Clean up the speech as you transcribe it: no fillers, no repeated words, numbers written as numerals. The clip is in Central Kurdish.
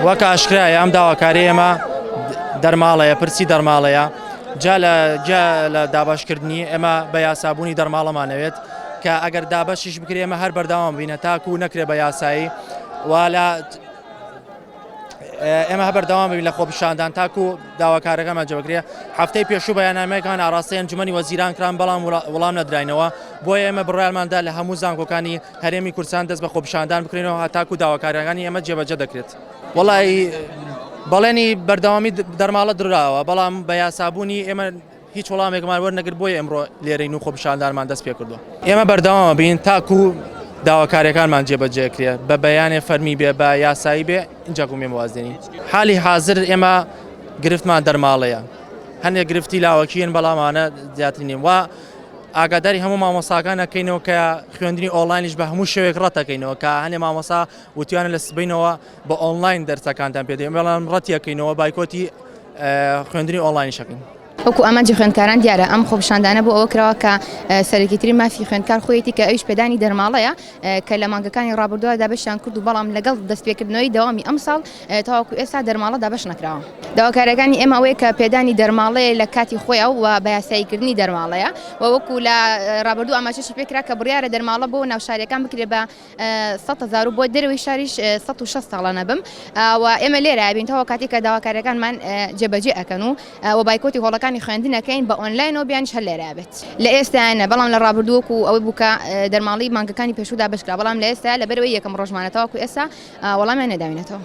وەک ئاشکرایە ئەم داواکاری ئێمە دەرماڵەیە پرسی دەرماڵەیە جا لە جا لە دابەشکردنی ئێمە بە یاسابوونی دەرماڵەمانەوێت کە ئەگەر دابەشیش بکرێ ئێمە هەر بەردەوام بینە تاکو نەکرێ بە یاسایی و لە ئێمە هە بەردەوام بین لە خۆپیشاندان تاکو داواکارەکەمان جێبکرێ هەفتەی پێشوو بەیاننامەیەکان ئاراستەی ئەنجومەنی وەزیران کران بەڵام وڵام نەدراینەوە بۆیە ئێمە بڕیارماندا لە هەموو زانکۆکانی هەرێمی کوردستان دەست بە خۆپیشاندان بکرێنەوە هەتاکو داواکاریەکانی ئێمە جێبەجێ دەکرێت. وەڵی بەڵێنی بەردەوامی دەرماڵە دراوە بەڵام بە یاسابوونی ئێمە هیچ وەڵامێکمان وەرنەگرت بۆیە ئەمڕۆ لێرەین و خۆپیشاندانمان دەست پێکردووە. ئێمە بەردەوامە بین تاکو داواکاریەکانمان جێبەجێ کرێ بە بەیانێ فەرمی بێ بە یاسایی بێ ئینجا گوم ئێمە واز دێنین. حالی حازر ئێمە گرفتمان دەرماڵەیە هەندێک گرفتی لاوەکیین بەڵام ئەوانە زیاتر نین و ئاگاداری هەموو مامۆساکان ئەکەینەوە کە خوێندنی ئۆنلاینیش بە هەموو شێوەیەک ڕەتەکەینەوە کە هەندێ مامۆسا وتیانە لە سبەینەوە بە ئۆنلاین دەرسەکانتان پێ دەین بەڵام ڕەتیەکەینەوە بایکۆتی خوێندنی ئۆنلاینیش ئەکەین. وەکو ئامانجی خوێندکاران دیارە ئەم خۆپیشاندانە بۆ ئەوە کراوە کە سەرەکیترین مافی خوێندکار خۆیەتی کە ئەویش پێدانی دەرماڵەیە کە لە مانگەکانی ڕابردووە دابەشیان کرد و بەڵام لەگەڵ دەستپێکردنەوەی دەوامی ئەمساڵ تاوەکو ئێستا دەرماڵە دابەش نەکراوە. داواکاریەکانی ئێمە ئەوەیە کە پێدانی دەرماڵەیە لە کاتی خۆیا و بە یاساییکردنی دەرماڵەیە و وەکو لە ڕابردوو ئاماژەشی پێکرا کە بڕیارە دەرماڵە بۆ ناوشاریەکان بکرێت بە 100 هەزار و بۆ دەرەوەی شاریش 160 ساڵانە بم و ئێمە لێرە بین تاوە کاتێک کە داواکاریەکانمان جێبەجێ ئەکەن و و بایکۆتی هۆڵەکانی خوێندن ئەکەین بە ئۆنلاینەوە بیانیش هەر لێرە بێت لە ئێستا نە بەڵام لە ڕابردوو وەکو ئەوەی بوو کە دەرماڵی مانگەکانی پێشوو دابەش کرا بەڵام لە ئێستا لەبەرئەوەی یەکەم ڕۆژمانە تاوەکو ئێستا وەڵامیان نەداوینەتەوە.